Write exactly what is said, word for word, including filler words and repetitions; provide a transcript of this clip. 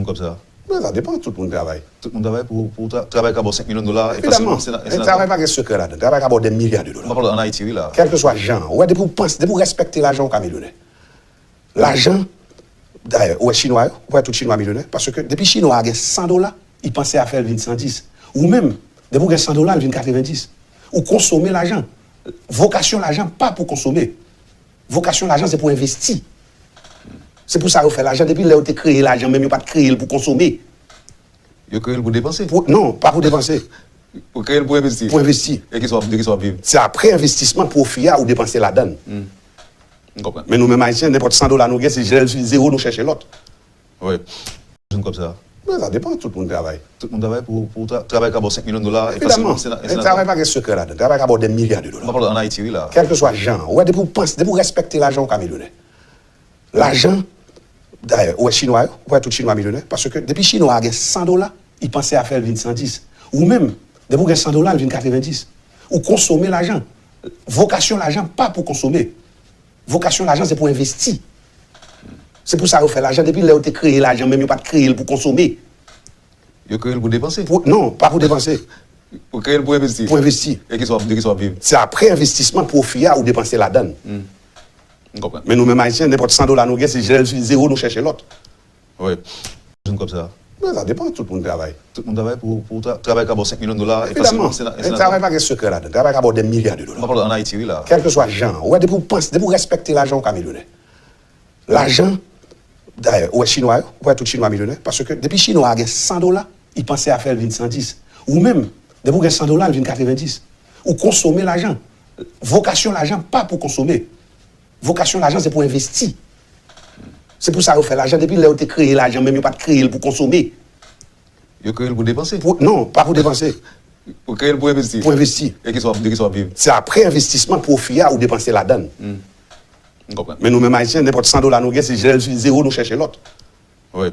Kòb sa? Men sa depan, tout moun travay. Tout moun travay pou, pou tra- travay ka ba w senk milyon dola. E Evidaman, se nan- e men se nan- travay pa gen sekrè ladan. Travay ka ba w de milya de M dola. pa pale ann Ayiti, wi, la. Kèlkeswa jan, ou wè, depi w panse, depi w respekte lajan, ou ka milyonè. Lajan, dayè, ou wè Chinwa yo, ou wè tout Chinwa milyonè, paske depi Chinwa a gen san dola, li panse a fè l vin san dis. Ou menm, depi w gen san dola, l vin katreven dis. Ou konsome lajan. Vokasyon lajan pa pou konsome. Vokasyon lajan se pou envesti. Se pou sa yo fè lajan. Depi lè yo te kreye lajan, menm yo pa t kreye l pou konsome. Yo kreye l pou depanse. Pou- non, pa pou depanse. Yo kreye l pou envesti. Pou envesti. E ki sa w ap- de ki sa w ap viv? Se apre envestisman, pwofi a, ou depanse ladan l. M konprann. Men nou menm Ayisyen, nenpòt san dola nou gen, se jwenn zewo, nou chèche lòt. Wi. Jwenn kòb sa? Men sa depan, tout moun travay. Tout moun travay pou, pou tra- travay ka ba w senk milyon dola. E Evidaman, se nan- e men se travay nan- pa gen sekrè ladan. Travay ka ba w de milya de M dola. pa pale ann Ayiti, wi, la. Kèlkeswa jan, ou wè, depi w panse, depi w respekte lajan, ou ka milyonè. Lajan, dayè, ou wè Chinwa yo, ou wè tout Chinwa milyonè, paske depi Chinwa a gen san dola, li panse a fè l vin san dis. Ou menm, depi w gen san dola, l vin katreven dis. Ou konsome lajan. Vokasyon lajan pa pou konsome. Vokasyon lajan se pou envesti. Se pou sa yo fè lajan. Depi lè yo te kreye lajan, menm yo pa t kreye l pou konsome. Yo kreye l pou depanse. Pou- non, pa pou depanse. Yo kreye l pou envesti. Pou envesti. E ki sa w ap- de ki sa w ap viv? Se apre envestisman, pwofi a, ou depanse ladan l. M konprann. Men nou menm Ayisyen, nenpòt san dola nou gen, se jwenn zewo, nou chèche lòt. Wi. Jwenn kòb sa? Men sa depan, tout moun travay. Tout moun travay pou, pou tra- travay ka ba w senk milyon dola. E Evidaman, se nan- e men se nan- travay pa gen sekrè ladan. Travay ka ba w de milya de M dola. pa pale ann Ayiti, wi, la. Kèlkeswa jan, ou wè, depi w panse, depi w respekte lajan, ou ka milyonè. Lajan, dayè, ou wè Chinwa yo, ou wè tout Chinwa milyonè, paske depi Chinwa a gen san dola, li panse a fè l vin san dis. Ou menm, depi w gen san dola, l vin katreven dis. Ou konsome lajan. Vokasyon lajan pa pou konsome. Vokasyon lajan se pou envesti. Se pou sa yo fè lajan. Depi lè yo te kreye lajan, menm yo pa t kreye l pou konsome. Yo kreye l pou depanse. Pou- non, pa pou depanse. Yo kreye l pou envesti. Pou envesti. E ki sa w ap- de ki sa w ap viv? Se apre envestisman, pwofi a, ou depanse ladan l. M konprann. Men nou menm Ayisyen, nenpòt san dola nou gen, se jwenn zewo, nou chèche lòt. Wi.